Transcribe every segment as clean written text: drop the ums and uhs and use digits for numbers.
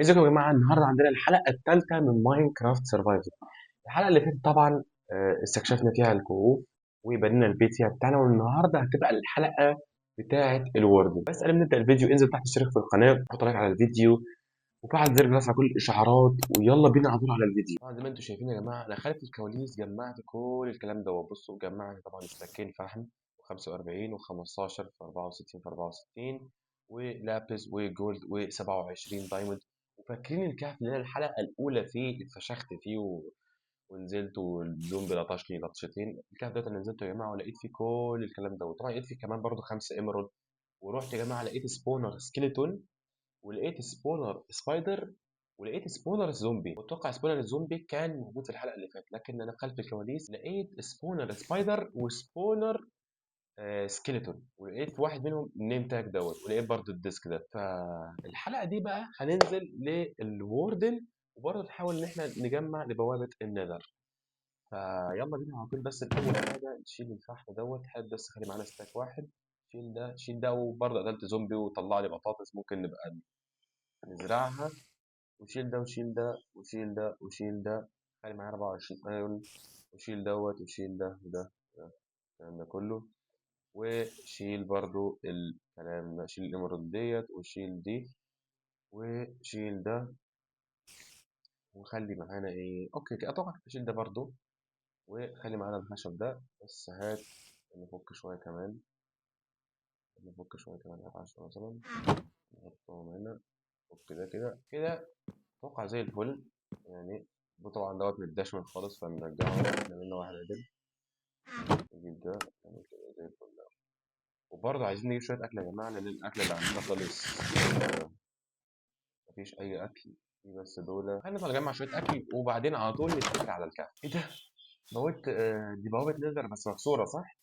ازيكم يا جماعة؟ النهارده عندنا الحلقة الثالثة من Minecraft Survival. الحلقة اللي فاتت طبعا استكشفنا فيها الكهوف وبنينا البيت فيها بتاعنا، والنهارده هتبقى الحلقة بتاعه ال warden. بس قبل ما نبدا الفيديو انزل تحت اشترك في القناة، حط like على الفيديو وفعل زر الجرس على كل الاشعارات، ويلا بينا على طول على الفيديو. طبعا زي ما انتم شايفين يا جماعة انا خلف الكواليس جمعت كل الكلام ده، بصوا جمعت طبعا stack ين فحم و45 و15 في 64 في 64 و lapis و gold و27 diamond. وفاكرين الكهف اللي انا الحلقة الاولى فيه اتفشخت فيه ونزلت والزومبي لطشني لطشتين. الكهف ده انا نزلته يا جماعة ولقيت فيه كل الكلام ده، وطبعا لقيت فيه كمان برضه 5 emerald. ورحت يا جماعة لقيت spawner skeleton، ولقيت spawner spider، ولقيت spawner زومبي. واتوقع spawner الزومبي كان موجود في الحلقة اللي فاتت، لكن انا خلف الكواليس لقيت spawner spider و spawner skeleton، ولقيت في واحد منهم ال name tag دوت، ولقيت برضه ال desk ده. فالحلقة دي بقى هننزل لل warden وبرضه نحاول ان احنا نجمع لبوابه ال Nether. فيلا بينا على طول. بس الاول حاجة نشيل الفحم دوت، هات بس خلي معانا stack واحد، شيل ده شيل ده. وبرضه قتلت زومبي وطلع لي بطاطس ممكن نبقى نزرعها. وشيل ده وشيل ده وشيل ده وشيل ده، خلي معايا 24 iron. وشيل دوت وشيل ده وده وده الكلام ده كله، وشيل برضو الكلام ده، شيل ال emerald ديت وشيل دي وشيل ده، وخلي معانا ايه؟ okay كده اتوقع شيل ده برضو، وخلي معانا الخشب ده. بس هات نفك شوية كمان، نفك شوية كمان، هات 10 مثلا نحطهم هنا. فك ده كده كده، اتوقع زي الفل يعني. وطبعا دوت متدشمل خالص فنرجعه، نعمل له واحد عدل، نجيب ده نعمل كده زي الفل. وبرضه عايزين نجيب شوية أكل يا جماعة، لأن الأكل اللي عندنا خالص مفيش أي أكل، في بس دول. خلينا نطلع نجمع شوية أكل وبعدين على طول نتكل على الكهف. إيه ده؟ بوابة، دي بوابة Nether بس مكسورة صح؟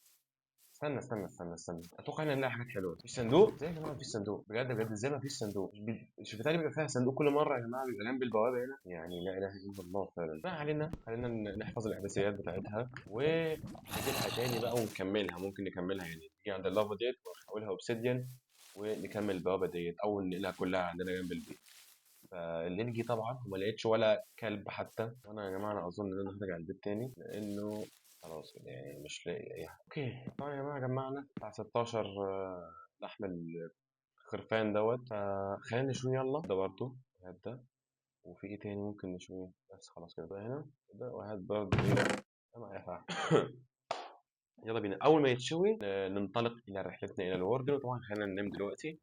استنى استنى استنى استنى، أتوقع إن نلاقي حاجات حلوة. مفيش صندوق؟ إزاي يا جماعة مفيش صندوق؟ بجد بجد إزاي مفيش صندوق؟ مش بتهيألي بيبقى فيها صندوق كل مرة يا جماعة، بيبقى جنب البوابة هنا يعني. لا إله إلا الله فعلاً. ما علينا، خلينا نحفظ الإحداثيات بتاعتها ونجيبها تاني بقى ونكملها. ممكن نكملها يعني، نيجي عند اللافا ديت ونحولها obsidian ونكمل البوابة ديت، أو ننقلها كلها عندنا جنب البيت. فالليل جه طبعاً وما لقيتش ولا كلب حتى. وأنا يا جماعة أنا أظن إن أنا هرجع البيت تاني، لأنه خلاص كده يعني مش لاقي أي حاجة. okay طبعاً يا جماعة جمعنا بتاع 16، لحم الخرفان دوت. فخلينا نشوي يلا. ده برضه هات ده، وفي إيه تاني ممكن نشويه؟ بس خلاص كده. ده هنا ده، وهات برضه إيه؟ أنا معايا فحم. يلا بينا. أول ما يتشوي، ننطلق إلى رحلتنا إلى ال warden. وطبعاً خلينا ننام دلوقتي،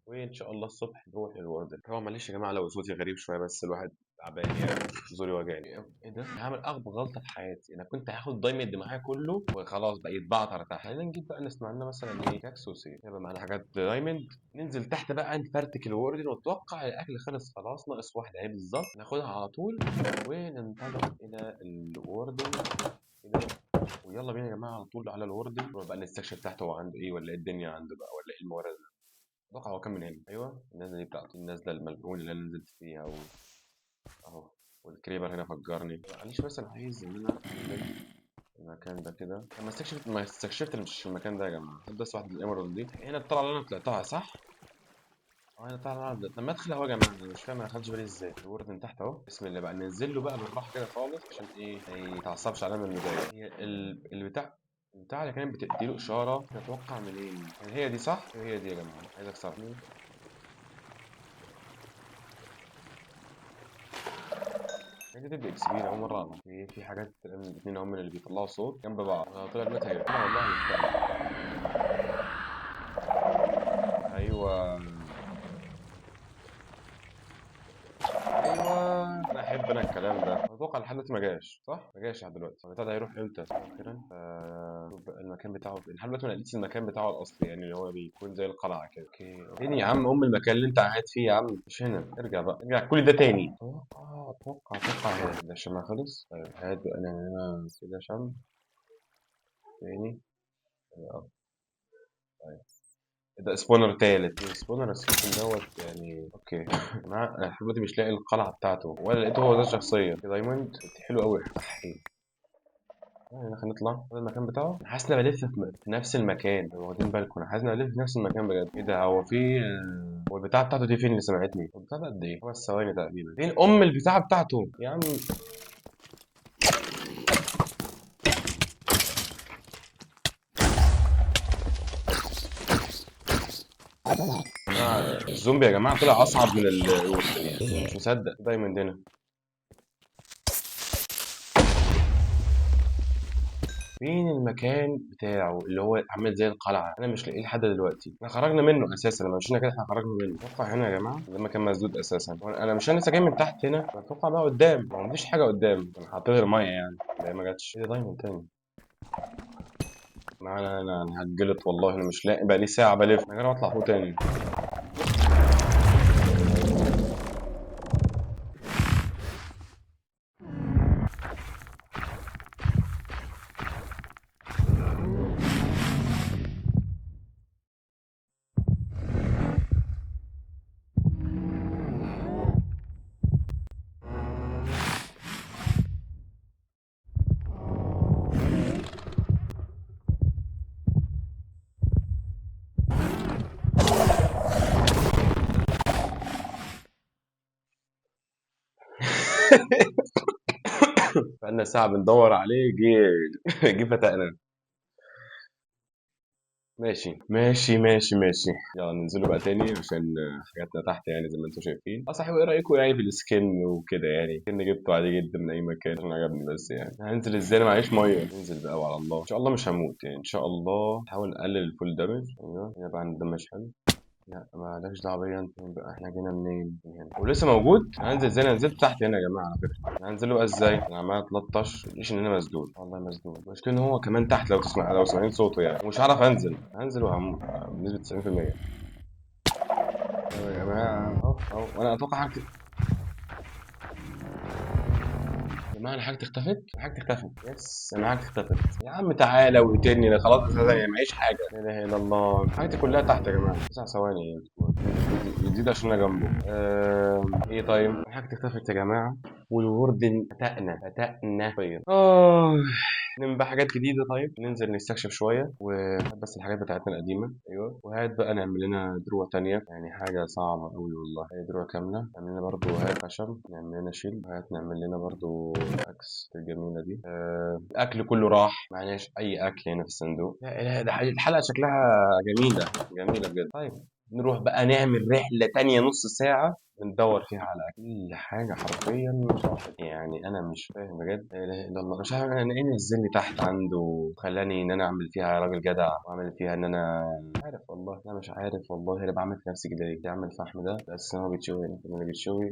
وإن شاء الله الصبح نروح لل warden. طبعاً معلش يا جماعة لو صوتي غريب شوية، بس الواحد تعبان يعني، زوري وجعني. إيه ده؟ هعمل أغبى غلطة في حياتي، أنا كنت هاخد diamond معايا كله وخلاص بقى يتبعتر تحت. خلينا نجيب بقى نصنع لنا مثلاً إيه؟ pickaxe وسيف، يبقى معانا حاجات diamond. ننزل تحت بقى نفرتك ال warden، وأتوقع الأكل خلص خلاص، ناقص واحدة أهي بالظبط، ناخدها على طول وننطلق إلى ال warden كده. ويلا بينا يا جماعة على طول على ال warden، نروح بقى نستكشف تحت هو عنده إيه، ولا إيه الدنيا عنده بقى، ولا إيه الموارد اللي عنده. أتوقع هو كان من هنا. أيوه النزلة دي بتاعته، النزلة الملعونة اللي أنا نزلت فيها أهو. وال creeper هنا فجرني. معلش بس أنا عايز إن أنا أعمل المكان ده كده. أنا ما استكشفت مش المكان ده يا جماعة. خد بس واحدة ال emerald دي. هنا الطلعة اللي أنا طلعتها صح؟ هنا الطلعة اللي أنا طلعتها. طب ما أدخل أهو يا جماعة، أنا مش فاهم أنا ما خدتش بالي إزاي. ال warden تحت أهو. بسم الله بقى، ننزل له بقى بالراحة كده خالص عشان إيه؟ ما يتعصبش علينا من البداية. هي البتاع اللي كانت بتديله إشارة، تتوقع منين؟ يعني هي دي صح؟ هي دي يا جماعة، عايز أكسرها. هي دي تبقى XP أول مرة أعرف. في حاجات الاتنين هم اللي بيطلعوا صوت جنب بعض. أنا طلع دلوقتي هي. لا والله مش فاهم. أيوة. أيوة. أنا أحب أنا الكلام ده. أتوقع لحد دلوقتي ما جاش، صح؟ ما جاش لحد دلوقتي. البتاع ده هيروح إمتى؟ أخيراً. شوف بقى المكان بتاعه فين. لحد دلوقتي ما لقيتش المكان بتاعه الأصلي، يعني اللي هو بيكون زي القلعة كده. okay. فين يا عم أم المكان اللي أنت قاعد فيه يا عم؟ مش هنا. ارجع بقى، ارجع كل ده تاني. أتوقع هنا. ده الشمع خلص. طيب هات بقى نعمل هنا كده شمع تاني. طيب ده spawner تالت، spawner skeleton دوت يعني. okay يا جماعة انا لحد دلوقتي مش لاقي القلعة بتاعته ولا لقيته هو ده الشخصية. diamond حلو قوي. احي يعني خلينا نطلع هذا المكان بتاعه. انا حاسس ان انا بلف في نفس المكان، واخدين بالكم؟ انا حاسس ان انا بلف في نفس المكان بجد. ايه ده؟ هو في هو البتاع بتاعته دي فين اللي سمعتني؟ هو البتاع ده قد ايه؟ 5 ثواني تقريبا. فين ام البتاع بتاعته يا عم؟ الزومبي يا جماعة طلع اصعب من الورد يعني، مش مصدق. diamond هنا. فين المكان بتاعه اللي هو عامل زي القلعة؟ انا مش لاقيه لحد دلوقتي. احنا خرجنا منه اساسا لما مشينا كده، احنا خرجنا منه. اتوقع هنا يا جماعة ده مكان مسدود اساسا. هو انا مش، انا لسه جاي من تحت هنا، اتوقع بقى قدام. ما هو مفيش حاجة قدام، انا حاطط المية يعني، لا ما جاتش. ايه ده diamond تاني؟ ما انا هتجلط والله، انا مش لاقي، بقى لي ساعة بلف. انا جرب اطلع فوق تاني. بقالنا ساعة بندور عليه، جه فتقنا. ماشي ماشي ماشي ماشي، يلا ننزله بقى تاني عشان حاجاتنا تحت يعني زي ما انتم شايفين. صحيح، وايه رايكم يعني في ال skin وكده؟ يعني skin جبته عادي جدا من اي مكان عشان عجبني، بس يعني هننزل ازاي؟ انا معيش مية. ننزل بقى وعلى الله، ان شاء الله مش هموت يعني، ان شاء الله. نحاول نقلل ال fall damage. ايوه هنا بقى عند damage حلو. لا مالكش دعوه بيا انت. بقى احنا جينا منين؟ من هنا. ولسه موجود. هننزل ازاي؟ انا نزلت تحت هنا يا جماعة على فكرة. انا هنزله بقى ازاي؟ انا عمال اتلطش، ليش ان انا مسدود؟ والله مسدود. المشكلة ان هو كمان تحت، لو تسمع، لو سامعين صوته يعني، ومش هعرف انزل. هنزل وهموت بنسبة 90%. ايوه يا جماعة اهو اهو. وانا اتوقع حاجتي يا جماعة، انا حاجتي اختفت، حاجتي اختفت. yes انا حاجتي اختفت يا عم. تعالى واقتلني، انا خلاص اساسا يعني معيش حاجة. لا اله الا الله، حاجتي كلها تحت يا جماعة. 9 ثواني يزيد عشان انا جنبه. ايه طيب حاجتي اختفت يا جماعة، وال warden فتقنا فتقنا. طيب ننبع حاجات جديدة. طيب ننزل نستكشف شوية، وهات بس الحاجات بتاعتنا القديمة. ايوه وهات بقى نعمل لنا دروع تانية، يعني حاجة صعبة قوي والله. هي دروع كاملة. نعمل لنا برضو هات خشب، نعمل لنا shield، هات نعمل لنا برضو axe الجميلة دي. الاكل كله راح، معناش اي اكل هنا في الصندوق. لا اله، ده الحلقة شكلها جميلة جميلة بجد. طيب نروح بقى نعمل رحله تانية نص ساعة بندور فيها على كل حاجة حرفيا راحت. يعني انا مش فاهم بجد. لا اله الا الله، مش عارف انا ايه نزلني تحت عنده وخلاني ان انا اعمل فيها راجل جدع، واعمل فيها ان انا مش عارف والله. انا مش عارف والله انا بعمل في نفسي كده ليه. اعمل فحم ده بس هو بيتشوي هنا، انا بيتشوي.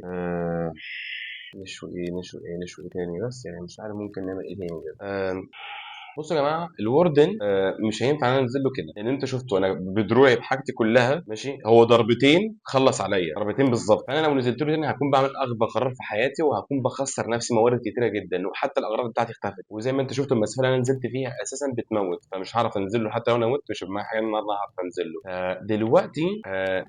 نشوي ايه، نشوي ايه، نشوي ايه تاني؟ بس يعني مش عارف ممكن نعمل ايه تاني كده. بصوا يا جماعة، ال warden مش هينفع انا انزل له كده، لان انتوا شفتوا انا بدروعي بحاجتي كلها ماشي، هو ضربتين خلص عليا، ضربتين بالظبط. فانا لو نزلت له تاني هكون بعمل اغبى قرار في حياتي، وهكون بخسر نفسي موارد كتيرة جدا، وحتى الاغراض بتاعتي اختفت. وزي ما انتوا شفتوا المسافة اللي انا نزلت فيها اساسا بتموت، فمش هعرف انزل له. حتى لو انا مت مش هيبقى معايا حاجة النهارده هعرف انزل له. دلوقتي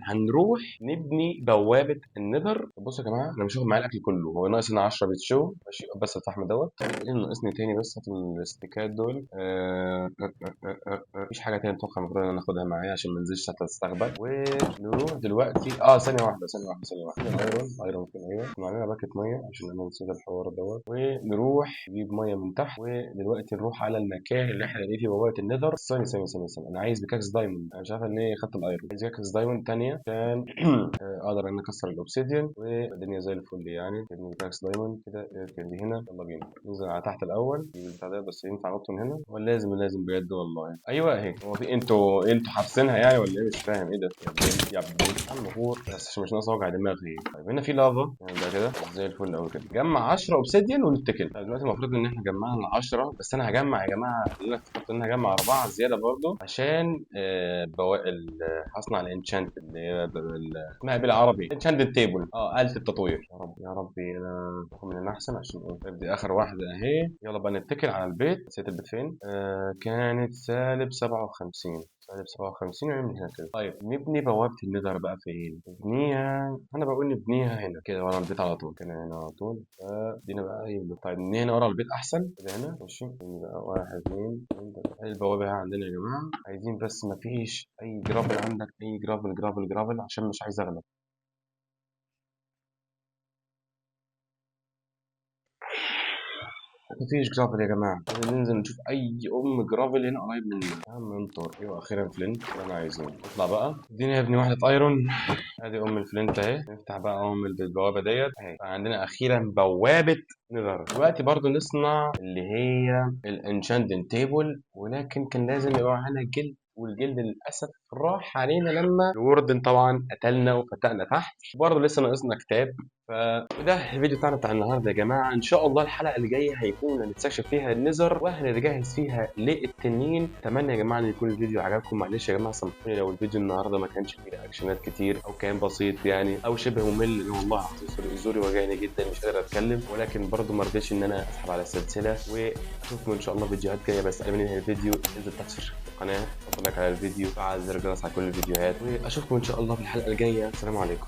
هنروح نبني بوابه ال Nether. بصوا يا جماعة، انا مش هاخد معايا الاكل كله، هو ناقص لنا 10 بيتشو ماشي، بس الفحم دوت. ايه اللي ناقصني تاني؟ بس هات الستيكات دول. مفيش حاجة تانية اتوقع المفروض ان انا اخدها معايا عشان ما انزلش تحت استغبى. ونروح دلوقتي ثانية واحدة ثانية واحدة ثانية واحدة. iron، iron فين؟ ايوه معانا bucket مية عشان انا نسيت الحوار دوت. ونروح نجيب مية من تحت. ودلوقتي نروح على المكان اللي احنا لاقيين فيه بوابه ال Nether. ثانية ثانية ثانية ثانية، انا عايز pickaxe diamond. انا مش عارف ان ايه، خدت ال iron، عايز pickaxe diamond ثانية عشان اقدر ان اكسر ال obsidian والدنيا زي الفل يعني. pickaxe diamond كده، اركن دي هنا. يلا بينا ننزل على تحت الاول، نجيب البتاع ده. بس ينفع نط من هنا؟ هو لازم لازم بجد والله. ايوه اهي. هو في انتوا حابسينها يعني ولا ايه؟ مش فاهم ايه ده يا ابني يا ابني. عم غور بس عشان مش ناقص وجع دماغي. طيب هنا في لافا يعني ده كده زي الفل قوي كده. جمع 10 obsidian ونتكل. طيب دلوقتي المفروض ان احنا جمعنا 10، بس انا هجمع يا جماعة اللي انا افتكرت ان انا هجمع 4 زيادة برضو عشان هصنع ال enchant اللي هي اسمها بالعربي enchant table، آلة التطوير. يا رب يا ربي انا باخد من هنا احسن عشان ايه. طيب دي اخر واحدة اهي. يلا بقى نتكل على البيت. نسيت البيت فين؟ كانت سالب 57. سالب 57، ونعمل هنا كده. طيب نبني بوابه ال Nether بقى فين؟ نبنيها، انا بقول نبنيها هنا كده ورا البيت على طول، كده هنا على طول. فدينا بقى اي block. طيب نبنيها هنا ورا البيت احسن كده هنا، ماشي. نبني بقى 1 2 2 3. ادي البوابة اهي عندنا يا جماعة. عايزين بس ما فيش اي gravel عندك، اي gravel gravel gravel، عشان مش عايز اغلب. مفيش gravel يا جماعة، لازم ننزل نشوف اي ام gravel هنا قريب مننا. يا عم انطر. ايوه اخيرا flint اللي انا عايزه. اطلع بقى اديني يا ابني واحدة iron. ادي ام ال flint اهي. نفتح بقى ام البوابة ديت اهي. عندنا اخيرا بوابه Nether. دلوقتي برضو نصنع اللي هي ال enchanting table، ولكن كان لازم يبقى معانا جلد، والجلد للاسف راح علينا لما ال warden طبعا قتلنا وفتقنا تحت. وبرضه لسه ناقصنا كتاب. فده الفيديو بتاعنا بتاع النهارده يا جماعة. ان شاء الله الحلقة اللي جاية هيكون هنستكشف فيها ال Nether وهنتجهز فيها للتنين. اتمنى يا جماعة ان يكون الفيديو عجبكم. معلش يا جماعة سامحوني لو الفيديو النهارده ما كانش فيه رياكشنات كتير، او كان بسيط يعني، او شبه ممل. والله العظيم زوري وجعني جدا مش قادر اتكلم، ولكن برضه ما رضيتش ان انا اسحب على السلسلة. واشوفكم ان شاء الله فيديوهات جاية. بس قبل ما ننهي الفيديو انزل تحت في القناة، حط like على الفيديو، فعل زر الجرس على كل الفيديوهات، واشوفكم ان شاء الله في الحلقة الجاية. السلام عليكم.